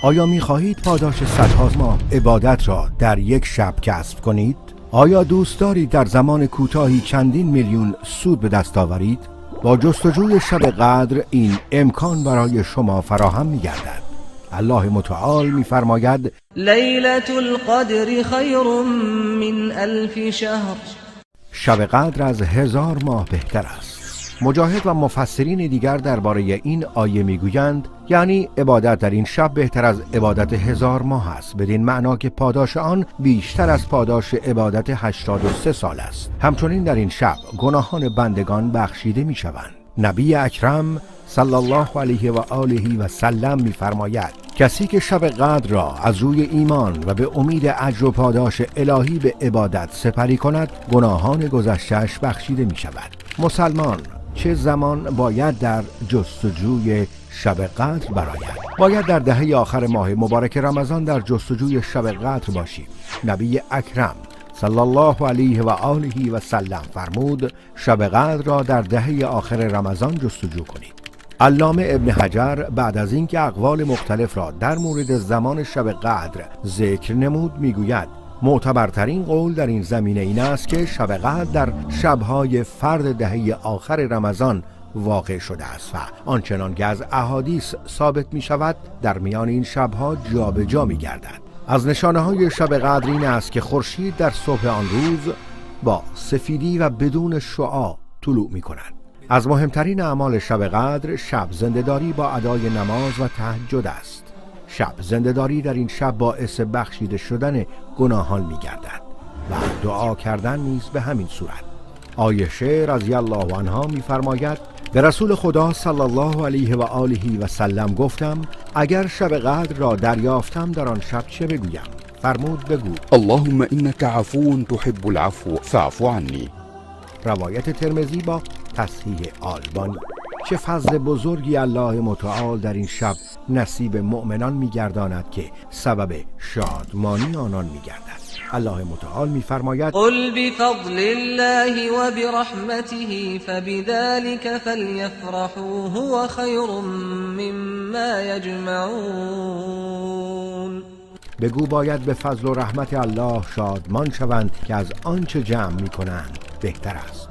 آیا می‌خواهید پاداش صدها ماه عبادت را در یک شب کسب کنید؟ آیا دوست دارید در زمان کوتاهی چندین میلیون سود به دست آورید؟ با جستجوی شب قدر این امکان برای شما فراهم می‌گردد. الله متعال می‌فرماید: لیلة القدر خیر من الف شهر. شب قدر از 1000 ماه بهتر است. مجاهد و مفسرین دیگر درباره این آیه میگویند یعنی عبادت در این شب بهتر از عبادت 1000 ماه است، بدین معنا که پاداش آن بیشتر از پاداش عبادت 83 سال است. همچنین در این شب گناهان بندگان بخشیده میشوند. نبی اکرم صلی الله علیه و آله و سلم میفرماید کسی که شب قدر را از روی ایمان و به امید اجر و پاداش الهی به عبادت سپری کند، گناهان گذشته‌اش بخشیده می شود. مسلمان چه زمان باید در جستجوی شب قدر براید؟ باید در دهه آخر ماه مبارک رمضان در جستجوی شب قدر باشیم. نبی اکرم صلی الله علیه و آله و سلم فرمود شب قدر را در دهه آخر رمضان جستجو کنید. علامه ابن حجر بعد از اینکه اقوال مختلف را در مورد زمان شب قدر ذکر نمود میگوید معتبرترین قول در این زمینه این است که شب قدر در شب‌های فرد دهه آخر رمضان واقع شده است و آنچنان که از احادیث ثابت می شود در میان این شبها جابجا می گردد. از نشانه های شب قدر این است که خورشید در صبح آن روز با سفیدی و بدون شعاع طلوع می کند. از مهمترین اعمال شب قدر شب زنده‌داری با ادای نماز و تهجد است. شب زنده‌داری در این شب باعث بخشیده شدن گناهان می‌گردد و دعا کردن نیز به همین صورت. عایشه رضی الله عنها می‌فرماید به رسول خدا صلی الله علیه و آله و سلم گفتم اگر شب قدر را دریافتم در آن شب چه بگویم؟ فرمود بگو اللهم انک عفو تحب العفو فاعف عنی. روایت ترمذی با تصحیح آلبانی. چه فضل بزرگی الله متعال در این شب نصیب مؤمنان می‌گرداند که سبب شادمانی آنان می‌گردد. الله متعال می‌فرماید قل بفضل الله وبرحمته فبذلك فلیفرحوا هو خیر مما یجمعون. بگو باید به فضل و رحمت الله شادمان شوند که از آنچه جمع می‌کنند بهتر است.